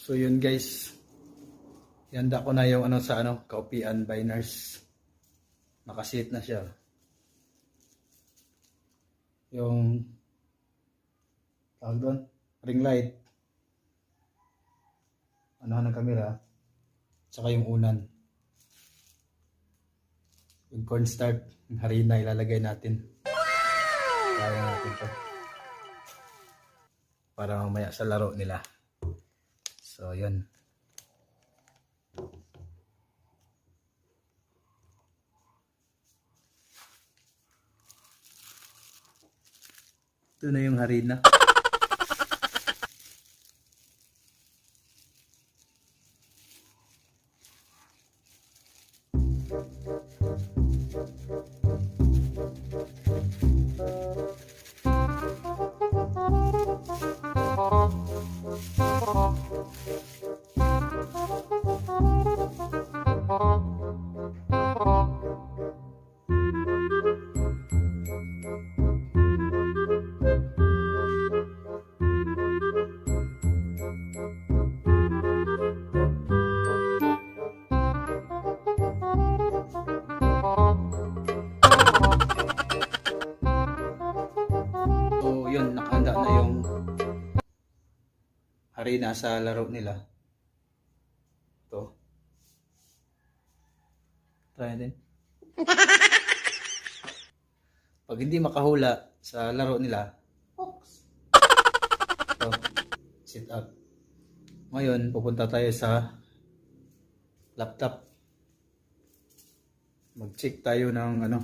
So yun guys, ihanda ko na yung ano sa ano, Kaupian Biners. Nakasit na siya. Yung tawag doon, ring light. Ano ng camera. Tsaka yung unan. Yung cornstarch, yung harina ilalagay natin. Kaya natin to. Para mamaya sa laro nila. So, yun. Ito na yung harina. So, yun, nakahanda na yung harina sa laro nila. Ito. Try natin. Pag hindi makahula sa laro nila, Oops. ito, sit up. Ngayon, pupunta tayo sa laptop. Mag-check tayo ng ano,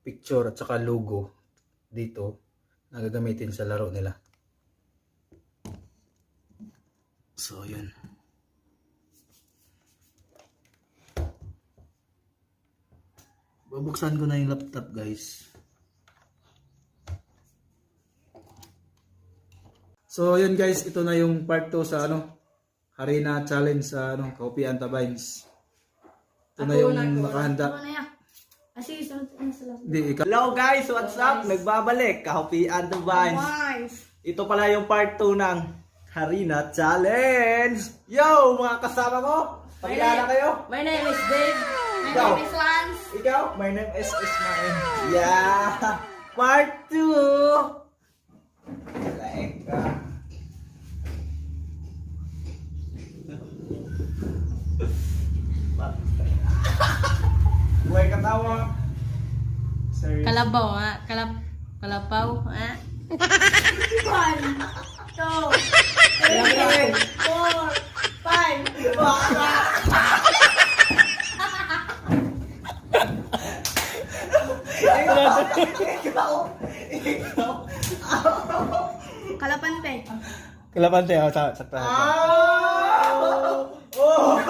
picture at saka logo dito na gagamitin sa laro nila. So, yun. Bubuksan ko na yung laptop, guys. So, yun guys, ito na yung part 2 sa ano, Harina Challenge sa ano, Kopi Antabines. Ito na yung nakahanda. Ako na yan. Ah, sige, sunod na sa last. Hindi, ikaw. Hello guys, what's up? Nagbabalik, Kahupian the Vines. Wines. Ito pala yung part 2 ng Harina Challenge! Yo, mga kasama ko! Pakilala kayo! My name is Dave. My Ikaw. name is Lance. Ikaw? My name is Ismael. Yeah! Part 2! Like, Buhay katawa. Sorry. Kalabaw, ha? Kalapaw, ha? One, two, three, four, five. Ikaw! Ikaw! Kalapante. Kalapante, oh, sakto. Ah! Oh!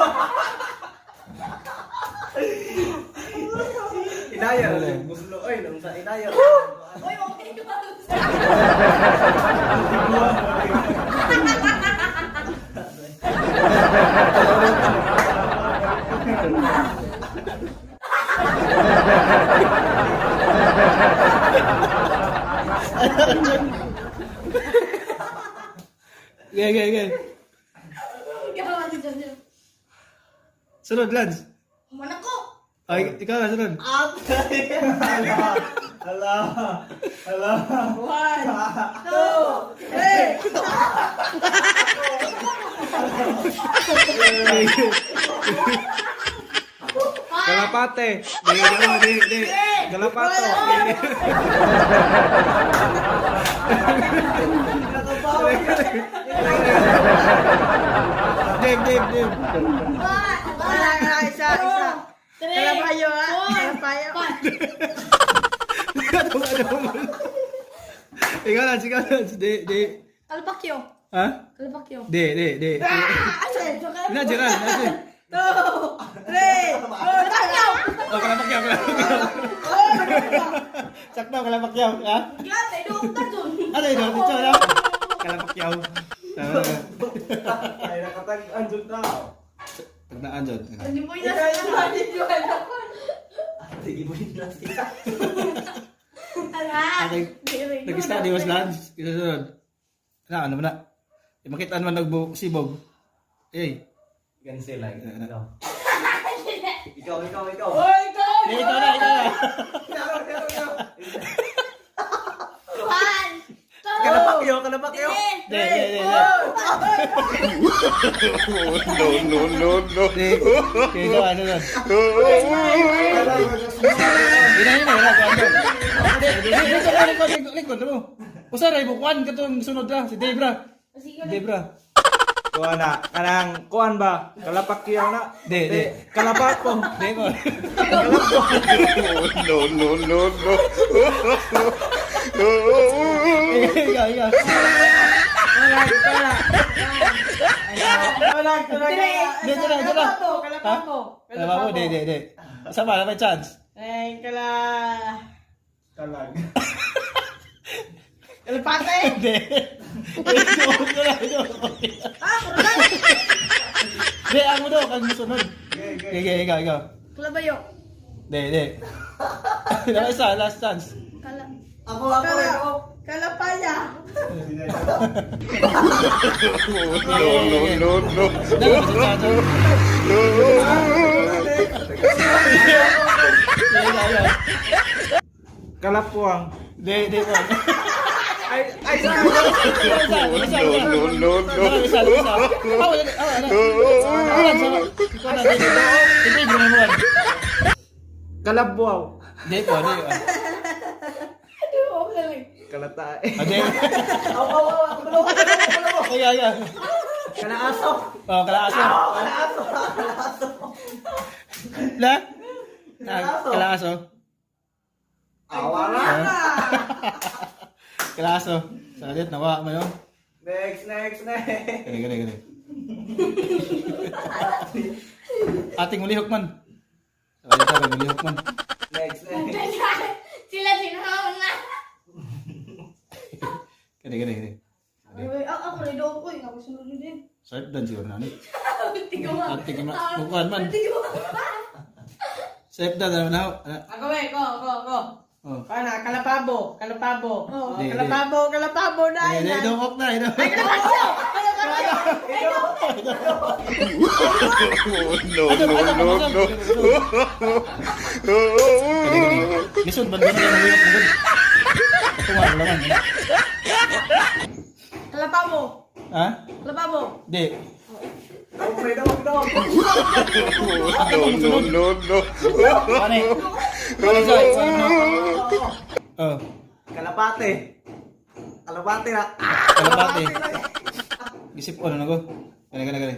Inaya, muslo oy, nung sa inaya. Uy, okay ka. Okay, okay, okay. Sunod, Lance. Mana ko? Ay, ikaw na, sunod. Hala! Hala! One, two, three. Kalapate! Di, di, di, di. Galapato! Dave, Dave, Dave. One, Wala, isa, isa. three, Kalapayo, ah. four, Kalapayo. five. Ano, ano, ano? Ikaw, Lance, ikaw, Lance. Di, di. Kalapakyo. Ha? Kalapakyo. Di, di, di. Lance, Lance, Lance. Two, three, four, Kalapakyo. Oh, kalapakyaw, kalapakyaw. Sakto, kalapakyaw. Ha? Grabe, doon ka dun. Ano yun? Ito, ano? Kalapakyaw. Tama na. Ay, nakatag-an dyan tao. Tagnaan dyan. Hindi mo yun nasa Sige mo yun na siya. Ala. Okay. Nag-study was Lance. Isa sunod. Na, ano man na? Eh, makitaan man nagsibog. Eh. Cancel like. Ikaw. Ikaw, ikaw, ikaw. Eh, ikaw na, ikaw na. Ikaw, ikaw, ikaw. One, two, Kalapakyo, kalapakyo. three. Di, di, di, di. No, no, no, no. Di. Okay, ikaw, ano nun? Ina, ina, ina, kuwan doon. Di, di, di, di, likod, likod, likod, mo. Usa ra ibukuan katong sunod ra si Dave ra. Dave ra. Kuan na, kanang kuan ba? Kalapakyo na. Di, di. Kalapapo. Di mo. No, no, no, no. Ikaw, ikaw. Wala, wala. Di, di na, di na. Kalapapo, kalapapo. Kalapapo, di, di, di. Isa pa, may chance. Ay, kala... Kalag. Kalapate! Hindi. Ito na, ito. Di, ang mo daw, kag musunod. Okay, okay, ikaw, ikaw. Kalabayo. Di, di. Last isa, last chance. Kala. Ako, ako, Kala, ako. kalapaya. No, no, no, no. Dala, last chance. Ikaw, ikaw. Kalapuang. Di, di po. Ay, ay, Isa, isa, isa. No, no, no, Isa, isa, isa. Oh, wala, oh, wala. Wala, sama. Ikaw na, di, di. Di, di, mo. Kalabuaw. Di po, di po. Kalatae. Ah, di. Aw, aw, aw, ako, ako, ako, ako. Ikaw, ikaw. Kalaaso. Oh, kalaaso. Kalaaso, kalaaso. La? Ah, kalaaso. Awa na. Kalaaso. Salit, nawa mo yun. Next, next, next. Gani, gani, gani. Ating ulihok man. Sabi ka, ulihok man. Next, next. Sila sinaw na. Gani, gani, gani. Ay, ako rin daw ko. Ako sunod din. Sarap dan siguro na. Tigo ma. Ating mukuan man. Tigo. Safe dan ano na. Ako eh, ko, ko, ko. Oh. Kana, kalapabo, kalapabo. Oh, Di, di. kalapabo, kalapabo na. Eh, ina. dongok na, ito. No, no, no, no. Lisod ba doon ang ulihok mo? Ito nga, wala man. Kalapabo. Ha? Kalapabo. Di. Okay, dog, dog. No, no, no, no. Ano eh? Ano Joy? Ano? Oh, Kalapate. Kalapate na. Ah! kalapate. Isip ko ano na ko. Gani, gani, gani.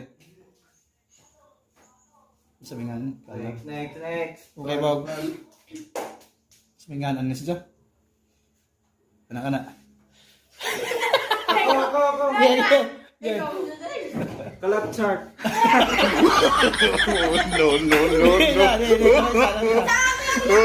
Sabi nga, kaya. Next, next, next. Okay, Bob. Sabi nga, ano siya? Kana, kana. Ako, ako, ako. Yeah, yeah, yeah. Kalap shark. No, no, no, Di, no. di, di, di, di.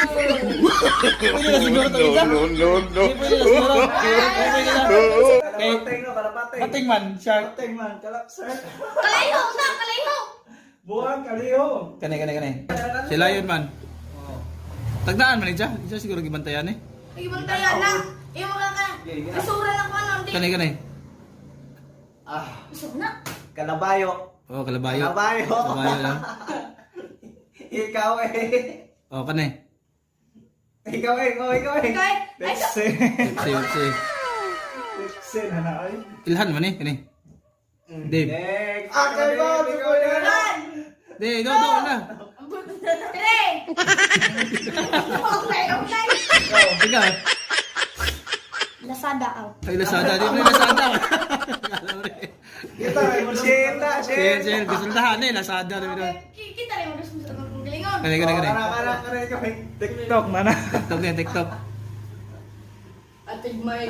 Pwede na siguro ito, isa. No, no, no. Hindi, pwede na siguro. Pwede na. Eh, Kalapate no, kalapate. Pating man, shark. Pating man, kalap shark. Kalayo na, kalayo. Buwang, kaliho. Kani, kani, kani. Sila yun man. Tagdaan man ija. Ija siguro gibantayan eh. Ibang tayo na. Yung mga ka. Isura lang ko ano. Kani, kani. Ah, Isura na. kalabayo. Oh, kalabayo. Kalabayo. Kalabayo lang. Ikaw eh. Oh, kani. Ikaw eh, oh, ikaw eh. Ikaw eh. Ay, Pepsi. Upsi, upsi. Pepsi na na ay. Ilhan man eh, kani. Dave. Next. Ah, kay Bob, ikaw na. One, Di, do, do, na. three. Okay, okay. Ikaw. Lazada out. Ay, Lazada. Di ba Lazada? Kita rin mo. Shit, Shit, shit. Gusto na eh. Lazada. Di ba? Kita rin mo gusto sa akong galingon. Kani, kani, kani. Kara, kara, kara, ikaw eh. TikTok man ah. TikTok yan, TikTok. Atig may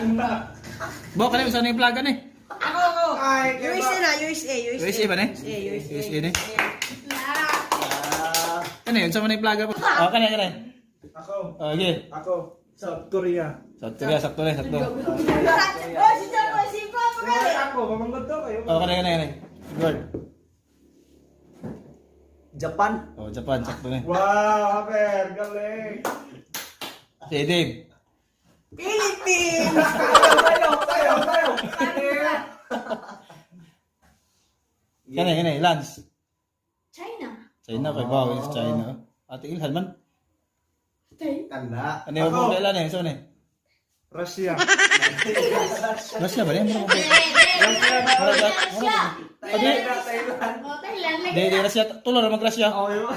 Bo, kani, saan yung plaga ni? Ako, ako. Ay, kay USA Bob. na, USA, USA. USA ba ni? USA, USA. USA ni. La. Kani, yun, saan mo na yung plaga po? Oh, kani, kani. Ako. Oh, okay. Ako. South Korea. Sakto na, sakto na, sakto. Oh, si Japo, si Papa Ay, ako, mamanggod to kayo. Oh, kani, kani, kani. Good. Japan. Oh, Japan sakto na. Wow, Aber, galing. Si Dave. Philippines. Tayo, tayo, tayo. Kani kani Lance. China. China kay bawo is China. Ate Ilhan man. Tanda. Ano yung Ako, mga ilan eh? So ni. Russia. Russia ba rin? Eh, eh. Mura Russia. Adi, Oh, Thailand. Lagi di di na. Russia tulo ra mag Russia. Oh, yun. Uy,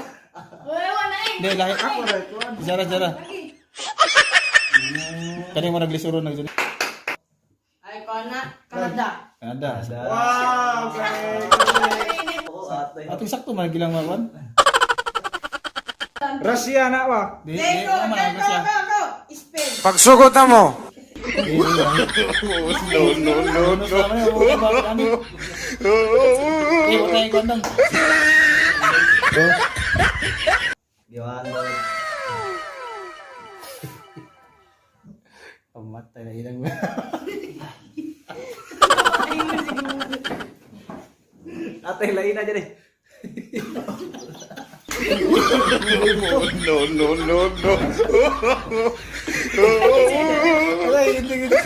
wala eh. Di lahi. Ako, right one. Jara jara. Lagi. Kani mo naglisuro nag Ay, ko na. Canada. Canada. Wow, galing. Oo, ate. Ating sakto man gilang mawan. Russia na ba? Di di Go, go, man ang go, Russia. go, go. Spain. Pagsugot na mo. Di di lang. No, no, no, Ano no. sa man yung mga kami. Eh, wala tayong kondang. Di ba? Lord? Pamatay na ilang. Ate, lain na dyan eh. No, no, no, no. Ay, hindi hindi.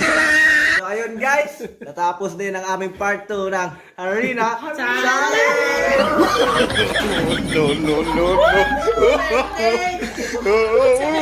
So ayun guys, natapos din ang aming part 2 ng Harina Challenge! No, no, no, no.